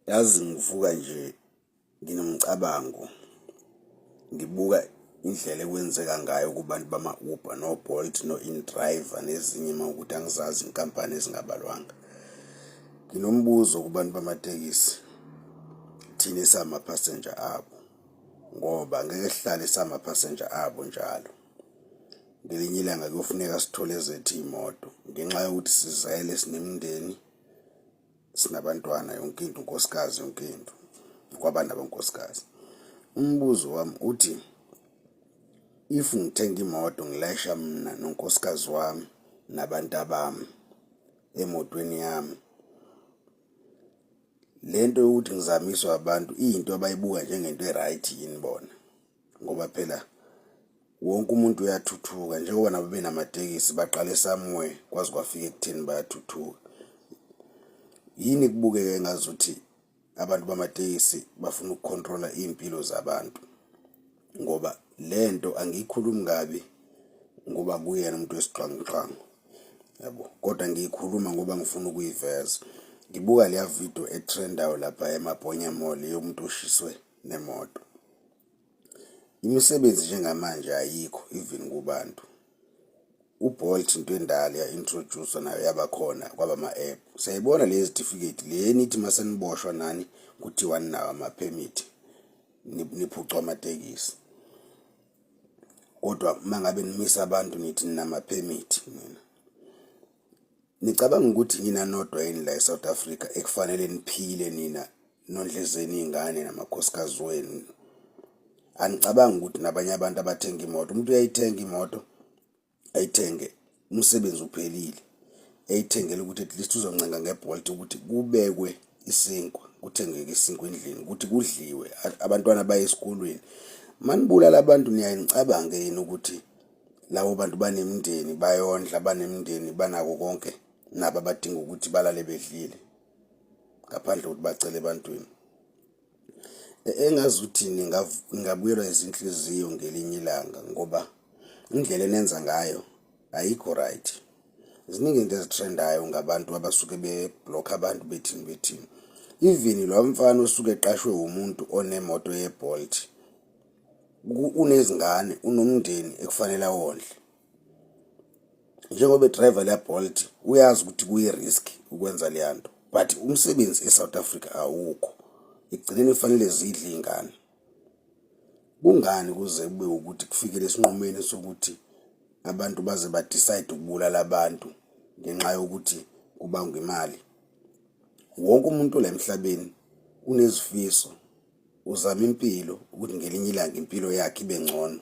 Yazi ngivuka nje nginomcabango, ngibuka indlela ekwenzeka ngayo kubantu bama-Uber no-Bolt no-inDriver nezinye uma ukuthi angizazi inkampani ezingabalwanga. Nginombuzo kubantu bamatekisi, thina esamaphasenja abo ngoba ngeke sihlale samaphasenja abo njalo. Ngelinye ilanga kuyofuneka sithole ezethu iy'moto ngenxa yokuthi sizele sinemindeni, sinabantwana, yonke into, unkosikazi, yonke into kwabanabonkosikazi. Umbuzo wami uthi if ngithenga imoto ngilayisha mina nonkosikazi wami nabantabami emotweni yami, le nto yokuthi ngizamiswe abantu iyinto abayibuka njengento e-right yini bona? Ngoba phela wonke umuntu uyathuthuka, njengoba nabo benamatekisi baqale somewhere kwaze kwafika ekutheni bayathuthuka. Yini kubukeka engazuthi abantu bamatekisi bafuna ukukhontrola iy'mpilo zabantu? Ngoba le nto angiyikhulumi kabi ngoba kuyena umuntu wesixhwanguxhwangu, yabo, kodwa ngiyikhuluma ngoba ngifuna ukuyiveza. Ngibuka leya video e-trend-ayo lapha eMaponya Mall yomuntu oshiswe nemoto. Imisebenzi njengamanje ayikho even kubantu. U-Bolt into endala ya-introduce-wa nayo yaba khona kwaba ama-app. Siyayibona le certificate le nithi mase niboshwa nani kuthiwa ninawo ama-permit, niphucwa amatekisi. Kodwa uma ngabe nimisa abantu nithi ninama-permit nina. Nicabanga ukuthi nina nodwa yini la e-South Africa ekufanele niphile nina nondle zenu iy'ngane namakhosikazi wenu? Anicabangi ukuthi nabanye abantu abathenga imoto, umuntu uyayithenga imoto ayithenge umsebenzi uphelile, eyithengele ukuthi at least uzoncenga nge-Bolt ukuthi kubekwe isinkwa, kuthengeke isinkwa endlini ukuthi kudliwe, abantwana baye esikolweni. Manibulala abantu niyaye nicabange yini ukuthi labo bantu banemindeni, bayondla, banemindeni, banako konke nabo abadinga ukuthi balale bedlile ngaphandle kokuthi bacele ebantwini? Engazuthi ningabuyelwa izinhliziyo ngelinye ilanga ngoba indlela enenza ngayo ayikho right. Ziningi izinto ezi-trend-ayo ngabantu abasuke be-block abantu bethini bethini. Even lo mfana osuke eqashwe umuntu onemoto ye-Bolt unezingane, unomndeni ekufanele awondle. Njengoba e-driver leya Bolt uyazi ukuthi kuyi-risk ukwenza leya nto, but umsebenzi e-South Africa awukho, ekugcineni kufanele zidle iy'ngane. Kungani kuze kube ukuthi kufikele esinqumeni sokuthi abantu baze ba-decide ukubulala abantu ngenxa yokuthi kubangwa imali? Wonke umuntu la emhlabeni unezifiso, uzama impilo ukuthi ngelinye ilanga impilo yakhe ibe ngcono.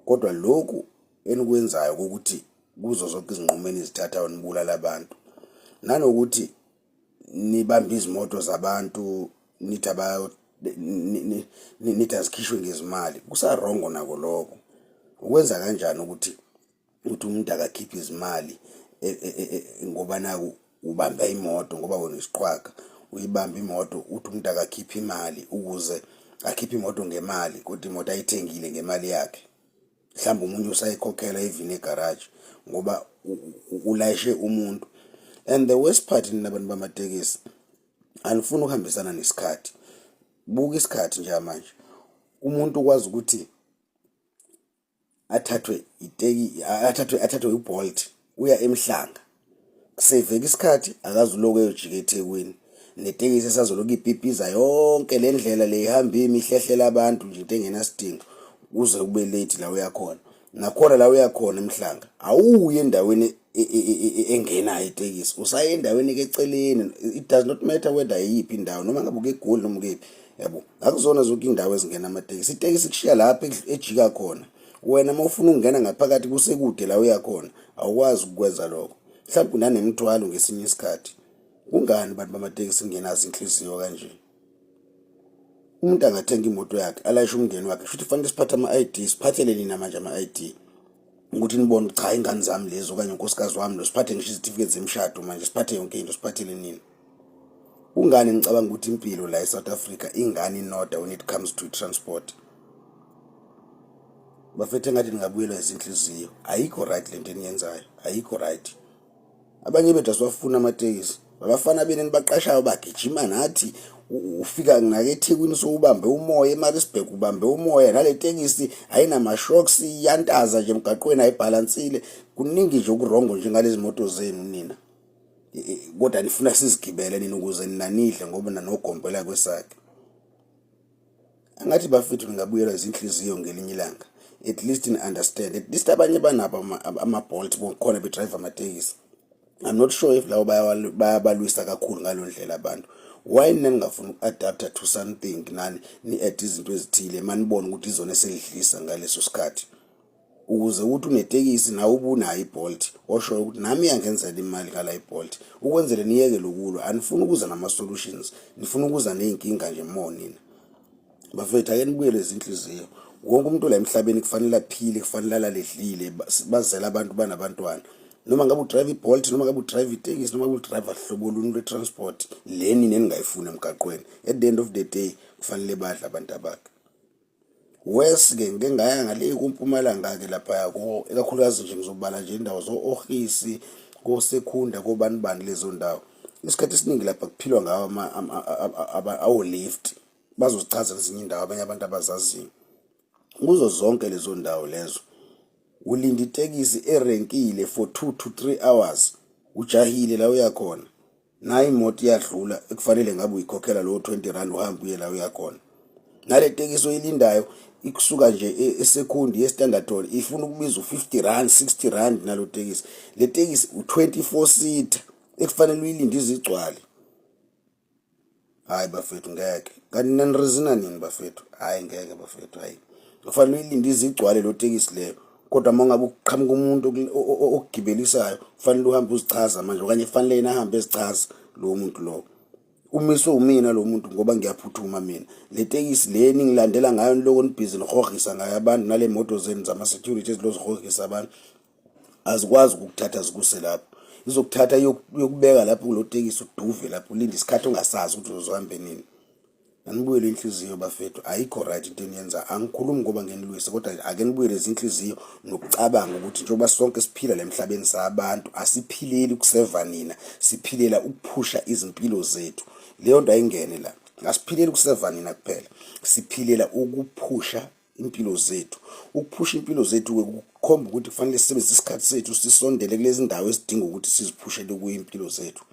Kodwa lokhu enikwenzayo kokuthi kuzo zonke izinqumo enizithathayo nibulala abantu, nanokuthi nibambe izimoto zabantu nithi nithi azikhishwe ngezimali, kusa-wrong nako lokho. Ukwenza kanjani ukuthi uthi umuntu akakhiphe izimali ngoba naku ubamba imoto, ngoba wena uyisiqhwaga, uyibamba imoto uthi umuntu akakhiphe imali ukuze akhiphe imoto ngemali, kodwa imoto ayithengile ngemali yakhe? Mhlawumbe omunye usayikhokhela even egaraji ngoba ulayishe umuntu. And the worst part, nina bantu bamatekisi anifuni ukuhambisana nesikhathi. Buka isikhathi njengamanje, umuntu ukwazi ukuthi athathwe iteki, athathwe uBolt, uya eMhlanga, seveka isikhathi, akaze uloku eyojika eThekwini netekisi esazoloku ipipiza yonke le ndlela le ihamba imi ihlehlela abantu nje into engenasidingo kuze kube late la uyakhona. Nakhona la uyakhona eMhlanga awuyi endaweni engenayo itekisi, usaye endaweni eceleni. It does not matter whether iyiphi indawo, noma ngabe ukeGoli noma ukephi, yabo. Akuzona zonke iy'ndawo ezingena amatekisi. Itekisi kushiya lapho ejika khona. Wena uma ufuna ukungena ngaphakathi kusekude la uyakhona, awukwazi ukukwenza lokho, mhlawumbe unanemithwalo ngesinye isikhathi. Kungani bantu bamatekisi kungenazo inhliziyo kanje? Umuntu angathenga imoto yakhe alayishe umndeni wakhe, shuthi kufanele siphathe ama-ID, siphathele nina manje ama-ID ukuthi nibone, cha, ingane zami lezi okanye unkosikazi wami lo, siphathe ngisho izitifiketi zemishado manje, siphathe yonke into, siphathele nina. Kungani ngicabanga ukuthi impilo la e-South Africa ingane inoda when it comes to transport? Bafethu, engathi ningabuyelwa izinhliziyo. Ayikho right lento eniyenzayo, ayikho right. Abanye bethu asiwafuni amatekisi. Abafana benu enibaqashayo bagijima nathi, ufika nake eThekwini sowubambe umoya, eMaritzburg ubambe umoya, nale tekisi ayinama-shocks, iyantaza nje emgaqweni, ayibhalansile. Kuningi nje oku-wrong nje ngalezi moto zenu nina, kodwa nifuna sizigibele nina ukuze nina nidle ngoba nanogombela kwesakhe. Angathi bafethu ningabuyelwa izinhliziyo ngelinye ilanga, at least ni-understand, at least abanye banabo ama-Bolt khona bedrayiva amatekisi. I'm not sure if labo bayabalwisa kakhulu ngalo ndlela abantu. Why nina ningafuni uku-adapta to something, nani ni-add izinto ezithile manibone ukuthi izona eselidlisa ngaleso sikhathi, ukuze ukuthi unetekisi nawe ubunayo i-Bolt oshoyo ukuthi nami iyangenzela imali ngala i-Bolt, ukwenzele niyeke lokulwa? Anifuni ukuza nama-solutions, nifuna ukuza ney'nkinga nje more nina. Bafethu, ake nibuyele izinhliziyo. Wonke umuntu la emhlabeni kufanele aphile, kufanele alale edlile. Bazele abantu banabantwana. Noma ngabe udrive i-Bolt, noma ngabe udrive itekisi, noma ngabe udrive hlobo olunye lwe-transport leni neningayifuni emgaqweni, at the end of the day kufanele badle abantu abakhe. Worse-ke ngike ngaya ngale kuMpumalanga-ke laphaya, ikakhulukazi nje ngizobala nje indawo zo-Ohisi, koSekhunda, kobani bani lezo ndawo. Isikhathi esiningi lapha kuphilwa ngawo awo-Lift. Bazozichaza ezinye indawo abanye abantu abazaziyo. Kuzo zonke lezo ndawo lezo ulinda itekisi erenkile for 2 to 3 hours, ujahile la uyakhona. Nayo imoto iyadlula ekufanele ngabe uyikhokhela lowo R20, uhambe uye la uyakhona. Nale tekisi oyilindayo ikusuka nje eSekhundi ye-Standerton ifuna ukubiza u-R50, R60. Nalo tekisi, le tekisi u-24 seater ekufanele uyilinde izigcwale. Hayi bafethu, ngeke. Kanti nanirizina nini bafethu? Hayi ngeke bafethu, hayi, kufanele uyilinde izigcwale lo tekisi leyo, kodwa uma ngabe uqhamuka umuntu okugibelisayo kufanele uhambe uzichaza manje, okanye kufanele yena ahambe ezichaza lowo muntu lowo. Umiswe umina lo muntu ngoba ngiyaphuthuma mina. Le tekisi le ningilandela ngayo, niloko nibhizi nihogisa ngayo abantu, nale moto zenu zama-security ezilozihogisa abantu, azikwazi ukukuthatha zikuse lapho. Izokuthatha iyokubeka lapho kulo tekisi, uduve lapho, ulinde isikhathi ongasazi ukuthi uzohambe nini. Anibuyele inhliziyo bafethu, ayikho right into eniyenza. Angikhulumi ngoba ngenilwise, kodwa ake nibuyele izinhliziyo nokucabanga ukuthi njengoba sonke siphila la emhlabeni sabantu, asiphileli ukuseva nina, siphilela ukuphusha izimpilo zethu. Leyo nto ayingene la. Asiphileli ukuseva nina kuphela, siphilela ukuphusha impilo zethu. Ukuphusha impilo zethu-ke kukhomba ukuthi kufanele sisebenzise isikhathi sethu, sisondele kulezi ndawo esidinga ukuthi siziphushele kuyo impilo zethu.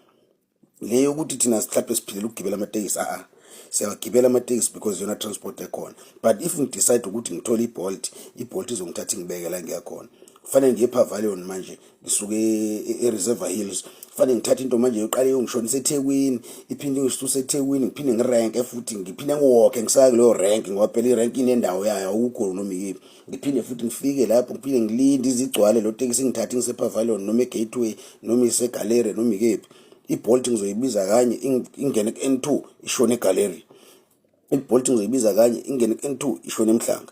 Le yokuthi thina mhlawumbe siphilela ukugibela amatekisi, a-a, siyawagibela amatekisi because iyona transport ekhona, but if ngidecide ukuthi ngithole i-Bolt, i-Bolt izongithatha ingibeke la ngiyakhona. Kufanele ngiye ePavilion manje, ngisuke e-Reservoir Hills, kufanele ngithathe into manje yoqale yongishonisa eThekwini, iphinde ingisuse eThekwini, ngiphinde ngirenke futhi, ngiphinde ngiwalke ngisaya kuleyo rank, ngoba phela irank inendawo yayo, akukho noma ikephi. Ngiphinde futhi ngifike lapho, ngiphinde ngilinde izigcwale lo tekisi ingithathe ngise-Pavilion noma e-Gateway noma ise-Galleria noma ikephi. I-Bolt ngizoyibiza kanye, ingene ku-N2, ishone eGalleria. I-Bolt ngizoyibiza kanye, ingene ku-N2, ishone eMhlanga.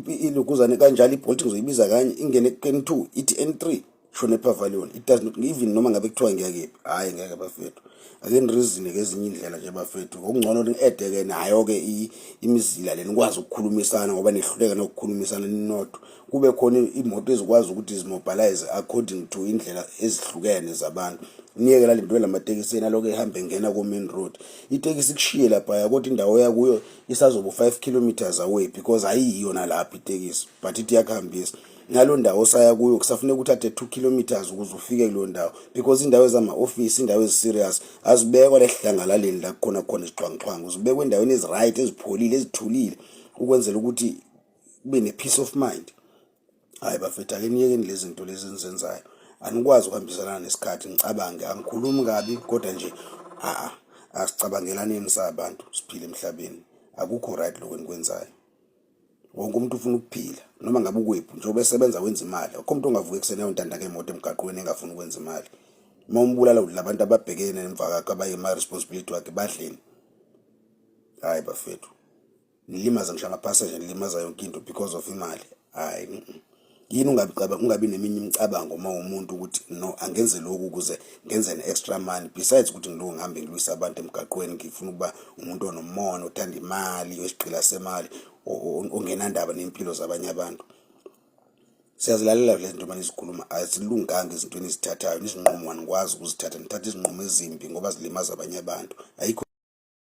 Ilokuzane kanjalo. I-Bolt ngizoyibiza kanye, ingene ku-N2, ithi N3, ishone ePavilion. It does not even noma ngabe kuthiwa ngiyakephi. Hhayi ngeke bafethu, ake nirizine ngezinye indlela nje bafethu. Okungcono ni-add-ke nayo-ke imizila le, nikwazi ukukhulumisana, ngoba nihluleka nokukhulumisana ninodwa. Kube khona imoto ezikwazi ukuthi zimobilize according to indlela ezihlukene zabantu. Niyeke la lento lamatekisi ena lokho ehambe engena ku-main road. Itekisi ikushiye laphaya, kodwa indawo yakuyo isazoba u-5 kilometers away because ayiyiyona lapho itekisi, but ithi iyakuhambisa ngalo ndawo osaya kuyo. Kusafuneka uthathe 2 kilometers ukuze ufike kuleyo ndawo because indawo ezama-ofisi, indawo ezi-serious azibekwa lehlangalaleni la kukhona khona isixhwanguxhwangu. Zibekwa endaweni ezi-right, ezipholile, ezithulile, ukwenzela ukuthi kube ne-peace of mind. Hhayi bafethu, ake niyekeni lezi zinto lezi enizenzayo. Anikwazi ukuhambisana nesikhathi. Ngicabange, angikhulumi kabi, kodwa nje a asicabangelaneni sabantu siphile emhlabeni. Akukho right lokho enikwenzayo. Wonke umuntu ufuna ukuphila noma ngabe ukwephi, njengoba esebenza wenza imali. Akukho umuntu ongavuka ekuseni ayontanda ngemoto emgaqweni engafuni ukwenza imali. Uma umbulala labantu ababhekene emva kwakhe, abayi-ma-responsibility wakhe, badleni? Hhayi bafethu, nilimaza ngisho amaphaseja, nilimaza yonke into because of imali. Hhayi, Yini ungabi neminye imicabango uma umuntu ukuthi no, angenze lokhu ukuze ngenze ne-extra money, besides ukuthi ngilokhu ngihambe ngilwisa abantu emgaqweni? Ngifuna ukuba umuntu onomona, othanda imali, wesigqila semali, ongenandaba ney'mpilo zabanye abantu. Siyazilalela le zinto manje izikhuluma, azilunganga izinto enizithathayo, izinqumo anikwazi ukuzithatha, nithatha izinqumo ezimbi ngoba zilimaza abanye abantu. Ayikho.